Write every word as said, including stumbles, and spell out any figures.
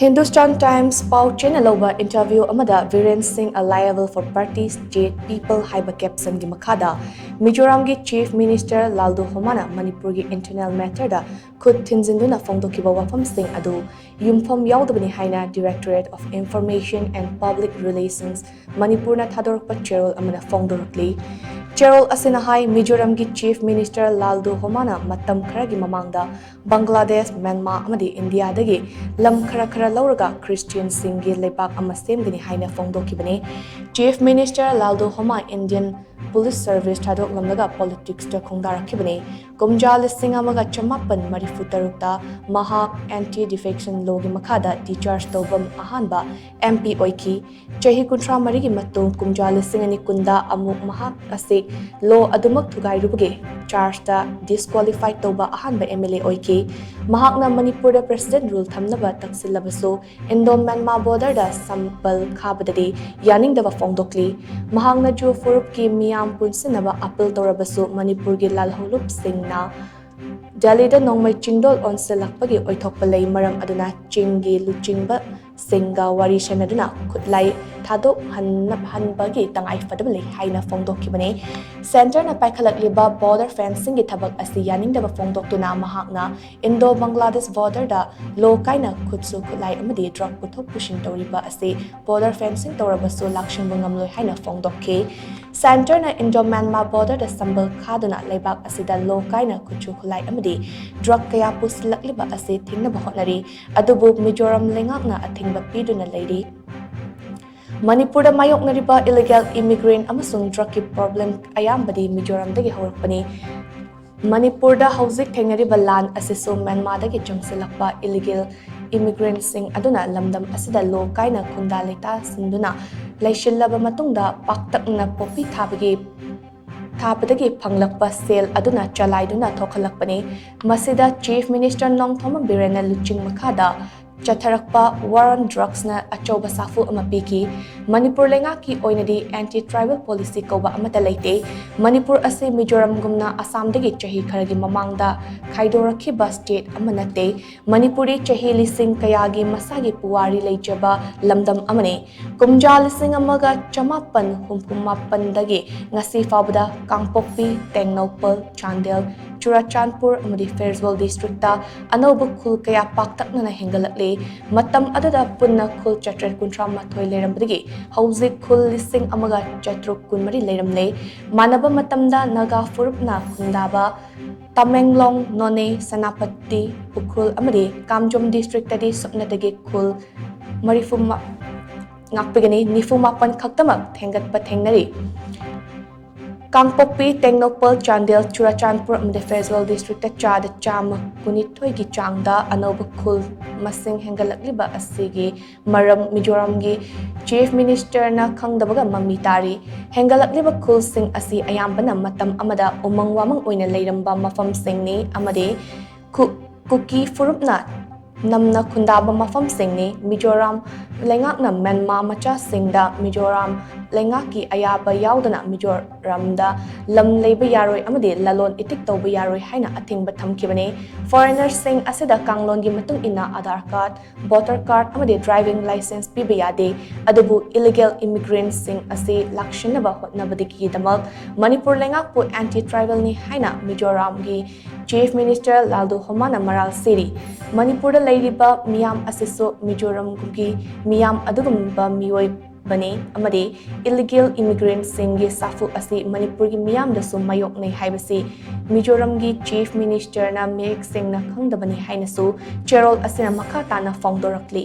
Hindustan Times ꯄꯥꯎ ꯆꯦꯅ ꯂꯧꯕ interview ꯑꯃꯗ Biren Singh, a liable for parties, state, people ꯍꯥꯏꯕ caption ꯒꯤ ꯃꯈꯥꯗ ꯃꯤꯖꯣꯔꯥꯝꯒꯤ Chief Minister ꯂꯥꯜꯗꯨꯍꯣꯃꯥꯅ ꯃꯅꯤꯄꯨꯔꯒꯤ internal matter ꯗ ꯈꯨꯠ ꯊꯤꯟꯖꯤꯟꯗꯨꯅ ꯐꯣꯡꯗꯣꯛꯈꯤꯕ ꯋꯥꯐꯝꯁꯤꯡ ꯑꯗꯨ ꯌꯨꯝꯐꯝ ꯌꯥꯎꯗꯕꯅꯤ ꯍꯥꯏꯅ Directorate of Information and Public Relations ꯃꯅꯤꯄꯨꯔꯅ ꯊꯥꯗꯣꯔꯛꯄ ꯆꯦꯔꯣꯜ ꯑꯃꯅ ꯐꯣꯡꯗꯣꯔꯛꯂꯤ꯫ ꯆꯦꯔꯣꯜ ꯑꯁꯤꯅ ꯍꯥꯏ, ꯃꯤꯖꯣꯔꯥꯝꯒꯤ Chief Minister ꯂꯥꯜꯗꯨꯍꯣꯃꯥꯅ ꯃꯇꯝ ꯈꯔꯒꯤ ꯃꯃꯥꯡꯗ ꯕꯪꯒ꯭ꯂꯥꯗꯦꯁ, ꯃ꯭ꯌꯥꯟꯃꯥꯔ ꯑꯃꯗꯤ ꯏꯟꯗꯤꯌꯥꯗꯒꯤ ꯂꯝ ꯈꯔ ꯈꯔ ꯂꯧꯔꯒ ꯈ꯭ꯔꯤꯁꯇꯤꯌꯟꯁꯤꯡꯒꯤ ꯂꯩꯕꯥꯛ ꯑꯃ ꯁꯦꯝꯒꯅꯤ ꯍꯥꯏꯅ ꯐꯣꯡꯗꯣꯛꯈꯤꯕꯅꯤ꯫ Chief Minister ꯂꯥꯜꯗꯨꯍꯣꯃꯥ Indian Police Service ꯊꯥꯗꯣꯛꯂꯝꯂꯒ politics ꯇ ꯈꯣꯡꯗꯥꯔꯛꯈꯤꯕꯅꯤ꯫ ꯀꯨꯝꯖꯥ ꯂꯤꯁꯤꯡ ꯑꯃꯒ ꯆꯃꯥꯄꯟ ꯃꯔꯤꯐꯨ ꯇꯔꯨꯛꯇ ꯃꯍꯥꯛ Anti Defection Law ꯒꯤ ꯃꯈꯥꯗ discharge ꯇꯧꯕ ꯑꯍꯥꯟꯕ M P ꯑꯣꯏꯈꯤ꯫ ꯆꯍꯤ ꯀꯨꯟꯊ꯭ꯔꯥ ꯃꯔꯤꯒꯤ ꯃꯇꯨꯡ, ꯀꯨꯝꯖꯥ ꯂꯤꯁꯤꯡ ꯑꯅꯤ ꯀꯨꯟꯗ ꯑꯃꯨꯛ ꯃꯍꯥꯛ ꯑꯁꯤ law ꯑꯗꯨꯃꯛ ꯊꯨꯒꯥꯏꯔꯨꯕꯒꯤ charge ꯇ disqualify ꯇꯧꯕ ꯑꯍꯥꯟꯕ M L A ꯑꯣꯏꯈꯤ꯫ ꯃꯍꯥꯛꯅ ꯃꯅꯤꯄꯨꯔꯗ President Rule ꯊꯝꯅꯕ ꯇꯛꯁꯤꯜꯂꯕꯁꯨ, Indo Myanmar border ꯗ ꯁꯝꯕꯜ ꯈꯥꯕꯗꯗꯤ ꯌꯥꯅꯤꯡꯗꯕ ꯐꯣꯡꯗꯣꯛꯂꯤ꯫ ꯃꯍꯥꯛꯅ ꯖꯨ ꯐꯨꯔꯨꯞꯀꯤ ꯃꯤꯌꯥꯝ ꯄꯨꯟꯁꯤꯟꯅꯕ appeal ꯇꯧꯔꯕꯁꯨ, ꯃꯅꯤꯄꯨꯔꯒꯤ ꯂꯥꯜꯍꯧꯂꯨꯞꯁꯤꯡꯅ ꯗꯦꯜꯂꯤꯗ ꯅꯣꯡꯃꯩ ꯆꯤꯡꯗꯣꯜ ꯑꯣꯟꯁꯤꯜꯂꯛꯄꯒꯤ ꯑꯣꯏꯊꯣꯛꯄ ꯂꯩ, ꯃꯔꯝ ꯑꯗꯨꯅ ꯆꯤꯡꯒꯤ ꯂꯨꯆꯤꯡꯕꯁꯤꯡꯒ ꯋꯥꯔꯤ ꯁꯥꯅꯗꯨꯅ ꯈꯨꯠꯂꯥꯏ ꯊꯥꯗꯣꯛꯍꯟꯕꯒꯤ ꯇꯉꯥꯏ ꯐꯗꯕ ꯂꯩ ꯍꯥꯏꯅ ꯐꯣꯡꯗꯣꯛꯈꯤꯕꯅꯤ꯫ Centre ꯅ ꯄꯥꯏꯈꯠꯂꯛꯂꯤꯕ border fencing ꯒꯤ ꯊꯕꯛ ꯑꯁꯤ ꯌꯥꯅꯤꯡꯗꯕ ꯐꯣꯡꯗꯣꯛꯇꯨꯅ ꯃꯍꯥꯛꯅ Indo Bangladesh border ꯗ law ꯀꯥꯏꯅ ꯈꯨꯠꯁꯨ ꯈꯨꯠꯂꯥꯏ ꯑꯃꯗꯤ drug ꯄꯨꯊꯣꯛ ꯄꯨꯁꯤꯟ ꯇꯧꯔꯤꯕ ꯑꯁꯤ border fencing ꯇꯧꯔꯕꯁꯨ ꯂꯥꯛꯁꯤꯟꯕ ꯉꯝꯂꯣꯏ ꯍꯥꯏꯅ ꯐꯣꯡꯗꯣꯛꯈꯤ꯫ Centre ꯅ Indo Myanmar border ꯗ ꯁꯝꯕꯜ ꯈꯥꯗꯨꯅ ꯂꯩꯕꯥꯛ ꯑꯁꯤꯗ law ꯀꯥꯏꯅ ꯈꯨꯠꯁꯨ ꯈꯨꯠꯂꯥꯏ ꯑꯃꯗꯤ drug ꯀꯌꯥ ꯄꯨꯁꯤꯜꯂꯛꯂꯤꯕ ꯑꯁꯤ ꯊꯤꯡꯅꯕ ꯍꯣꯠꯅꯔꯤ, ꯑꯗꯨꯕꯨ ꯃꯤꯖꯣꯔꯥꯝ ꯂꯩꯉꯥꯛꯅ ꯑꯊꯤꯡꯕ ꯄꯤꯗꯨꯅ ꯂꯩꯔꯤ꯫ ꯃꯅꯤꯄꯨꯔꯗ ꯃꯥꯌꯣꯛꯅꯔꯤꯕ illegal immigrant ꯑꯃꯁꯨꯡ drug ꯀꯤ problem ꯑꯌꯥꯝꯕꯗꯤ ꯃꯤꯖꯣꯔꯥꯝꯗꯒꯤ ꯍꯧꯔꯛꯄꯅꯤ꯫ ꯃꯅꯤꯄꯨꯔꯗ ꯍꯧꯖꯤꯛ ꯊꯦꯡꯅꯔꯤꯕ ꯂꯥꯟ ꯑꯁꯤꯁꯨ ꯃ꯭ꯌꯥꯟꯃꯥꯔꯗꯒꯤ ꯆꯪꯁꯤꯜꯂꯛꯄ illegal immigrant ꯁꯤꯡ ꯑꯗꯨꯅ ꯂꯝꯗꯝ ꯑꯁꯤꯗ law ꯀꯥꯏꯅ ꯈꯨꯟꯗꯥ ꯂꯩꯇꯥꯁꯤꯟꯗꯨꯅ ꯂꯩꯁꯤꯜꯂꯕ ꯃꯇꯨꯡꯗ ꯄꯥꯛꯇꯛꯅ ꯄꯣꯄꯤ ꯊꯥꯕꯒꯤ, ꯊꯥꯕꯗꯒꯤ ꯐꯪꯂꯛꯄ ꯁꯦꯜ ꯑꯗꯨꯅ ꯆꯂꯥꯏꯗꯨꯅ ꯊꯣꯛꯍꯜꯂꯛꯄꯅꯤ꯫ ꯃꯁꯤꯗ Chief Minister ꯅꯣꯡꯊꯣꯝꯕꯝ ꯕꯤꯔꯦꯟꯅ ꯂꯨꯆꯤꯡ ꯃꯈꯥꯗ ꯆꯠꯊꯔꯛꯄ war on drugsꯅ ꯑꯆꯧꯕ ꯁꯥꯐꯨ ꯑꯃ ꯄꯤꯈꯤ꯫ ꯃꯅꯤꯄꯨꯔ ꯂꯩꯉꯥꯛꯀꯤ ꯑꯣꯏꯅꯗꯤ anti tribal policy ꯀꯧꯕ ꯑꯃꯠꯇ ꯂꯩꯇꯦ꯫ ꯃꯅꯤꯄꯨꯔ ꯑꯁꯤ ꯃꯤꯖꯣꯔꯥꯝꯒꯨꯝꯅ ꯑꯁꯥꯝꯗꯒꯤ ꯆꯍꯤ ꯈꯔꯒꯤ ꯃꯃꯥꯡꯗ ꯈꯥꯏꯗꯣꯔꯛꯈꯤꯕ state ꯑꯃ ꯅꯠꯇꯦ꯫ ꯃꯅꯤꯄꯨꯔꯗꯤ ꯆꯍꯤ ꯂꯤꯁꯤꯡ ꯀꯌꯥꯒꯤ ꯃꯁꯥꯒꯤ ꯄꯨꯋꯥꯔꯤ ꯂꯩꯖꯕ ꯂꯝꯗꯝ ꯑꯃꯅꯤ꯫ ꯀꯨꯝꯖꯥ ꯂꯤꯁꯤꯡ ꯑꯃꯒ ꯆꯃꯥꯄꯟ ꯍꯨꯝꯐꯨ ꯃꯥꯄꯟꯗꯒꯤ ꯉꯁꯤ ꯐꯥꯎꯕꯗ ꯀꯥꯡꯄꯣꯛꯄꯤ, ꯇꯦꯡꯅꯧꯄꯜ, ꯆꯥꯟꯗꯦꯜ, ꯆꯨꯔꯥꯆꯥꯟꯄꯨꯔ ꯑꯃꯗꯤ ꯐꯦꯔꯖꯋꯥꯜ districtꯇ ꯑꯅꯧꯕ ꯈꯨꯜ ꯀꯌꯥ ꯄꯥꯛꯇꯛꯅꯅ ꯍꯦꯟꯒꯠꯂꯛꯂꯤ꯫ ꯃꯇꯝ ꯑꯗꯨꯗ ꯄꯨꯟꯅ ꯈꯨꯜ ꯆꯥꯇ꯭ꯔꯦꯠ ꯀꯨꯟꯊ꯭ꯔꯥ ꯃꯥꯊꯣꯏ ꯂꯩꯔꯝꯕꯗꯒꯤ ꯍꯧꯖꯤꯛ ꯈꯨꯜ ꯂꯤꯁꯤꯡ ꯑꯃꯒ ꯆꯥꯇ꯭ꯔꯨꯛ ꯀꯨꯟꯃꯔꯤ ꯂꯩꯔꯝꯂꯦ꯫ ꯃꯥꯟꯅꯕ ꯃꯇꯝꯗ ꯅꯥꯒꯥ ꯐꯨꯔꯨꯞꯅ ꯈꯨꯟꯗꯥꯕ ꯇꯃꯦꯡꯂꯣꯡ, ꯅꯣꯅꯦ, ꯁꯦꯅꯥꯄꯇꯤ, ꯎꯈ꯭ꯔꯨꯜ ꯑꯃꯗꯤ ꯀꯥꯝꯖꯣꯝ districtꯇꯗꯤ ꯁꯨꯞꯅꯇꯒꯤ ꯈꯨꯜ ꯃꯔꯤꯐꯨ ꯃꯥ-, ꯉꯥꯛꯄꯤꯒꯅꯤ, ꯅꯤꯐꯨ ꯃꯥꯄꯟ ꯈꯛꯇꯃꯛ ꯊꯦꯡꯒꯠꯄ ꯊꯦꯡꯅꯔꯤ꯫ ꯀꯥꯡꯄꯣꯛꯄꯤ, ꯇꯦꯡꯅꯧꯄꯜ, ꯆꯥꯟꯗꯦꯜ, ꯆꯨꯔꯥꯆꯥꯟꯄꯨꯔ ꯑꯃꯗꯤ ꯐꯦꯔꯖꯋꯥꯜ districtꯇ ꯆꯥꯗ ꯆꯥꯝꯃ ꯀꯨꯟꯅꯤꯊꯣꯏꯒꯤ ꯆꯥꯡꯗ ꯑꯅꯧꯕ ꯈꯨꯜ ꯃꯁꯤꯡ ꯍꯦꯟꯒꯠꯂꯛꯂꯤꯕ ꯑꯁꯤꯒꯤ ꯃꯔꯝ ꯃꯤꯖꯣꯔꯥꯝꯒꯤ Chief Ministerꯅ ꯈꯪꯗꯕꯒ ꯃꯃꯤ ꯇꯥꯔꯤ꯫ ꯍꯦꯟꯒꯠꯂꯛꯂꯤꯕ ꯈꯨꯜꯁꯤꯡ ꯑꯁꯤ ꯑꯌꯥꯝꯕꯅ ꯃꯇꯝ ꯑꯃꯗ ꯎꯃꯪ ꯋꯥꯃꯪ ꯑꯣꯏꯅ ꯂꯩꯔꯝꯕ ꯃꯐꯝꯁꯤꯡꯅꯤ ꯑꯃꯗꯤ ꯀꯨ-, ꯀꯨꯀꯤ ꯐꯨꯔꯨꯞꯅ ꯅꯝꯅ ꯈꯨꯟꯗꯥꯕ ꯃꯐꯝꯁꯤꯡꯅꯤ꯫ ꯃꯤꯖꯣꯔꯥꯝ ꯂꯩꯉꯥꯛꯅ ꯃ꯭ꯌꯥꯟꯃꯥꯔ ꯃꯆꯥꯁꯤꯡꯗ ꯃꯤꯖꯣꯔꯥꯝ ꯂꯩꯉꯥꯛꯀꯤ ꯑꯌꯥꯕ ꯌꯥꯎꯗꯅ ꯃꯤꯖꯣꯔꯥꯝꯗ ꯂꯝ ꯂꯩꯕ ꯌꯥꯔꯣꯏ ꯑꯃꯗꯤ ꯂꯂꯣꯟ ꯏꯇꯤꯛ ꯇꯧꯕ ꯌꯥꯔꯣꯏ ꯍꯥꯏꯅ ꯑꯊꯤꯡꯕ ꯊꯝꯈꯤꯕꯅꯤ꯫ Foreignerꯁꯤꯡ ꯑꯁꯤꯗ ꯀꯥꯡꯂꯣꯟꯒꯤ ꯃꯇꯨꯡ ꯏꯟꯅ Aadhaar card, voter card ꯑꯃꯗꯤ driving licence ꯄꯤꯕ ꯌꯥꯗꯦ꯫ ꯑꯗꯨꯕꯨ illegal immigrantꯁꯤꯡ ꯑꯁꯤ ꯂꯥꯛꯁꯤꯟꯅꯕ ꯍꯣꯠꯅꯕꯗꯒꯤꯗꯃꯛ ꯃꯅꯤꯄꯨꯔ ꯂꯩꯉꯥꯛꯄꯨ anti tribalꯅꯤ ꯍꯥꯏꯅ ꯃꯤꯖꯣꯔꯥꯝꯒꯤ Chief Minister ꯂꯥꯜꯗꯨ ꯍꯣꯃꯥꯅ ꯃꯔꯥꯜ ꯁꯤꯔꯤ꯫ ꯃꯅꯤꯄꯨꯔꯗ ꯂꯩꯔꯤꯕ ꯃꯤꯌꯥꯝ ꯑꯁꯤꯁꯨ ꯃꯤꯖꯣꯔꯥꯝꯒꯤ ꯃꯤꯌꯥꯝ ꯑꯗꯨꯒꯨꯝꯕ ꯃꯤꯑꯣꯏꯕꯅꯤ ꯑꯃꯗꯤ illegal immigrantꯁꯤꯡꯒꯤ ꯁꯥꯐꯨ ꯑꯁꯤ ꯃꯅꯤꯄꯨꯔꯒꯤ ꯃꯤꯌꯥꯝꯗꯁꯨ ꯃꯥꯌꯣꯛꯅꯩ ꯍꯥꯏꯕꯁꯤ ꯃꯤꯖꯣꯔꯥꯝꯒꯤ Chief Ministerꯅ ꯃꯌꯦꯛ ꯁꯦꯡꯅ ꯈꯪꯗꯕꯅꯤ ꯍꯥꯏꯅꯁꯨ ꯆꯦꯔꯣꯜ ꯑꯁꯤꯅ ꯃꯈꯥ ꯇꯥꯅ ꯐꯣꯡꯗꯣꯔꯛꯂꯤ꯫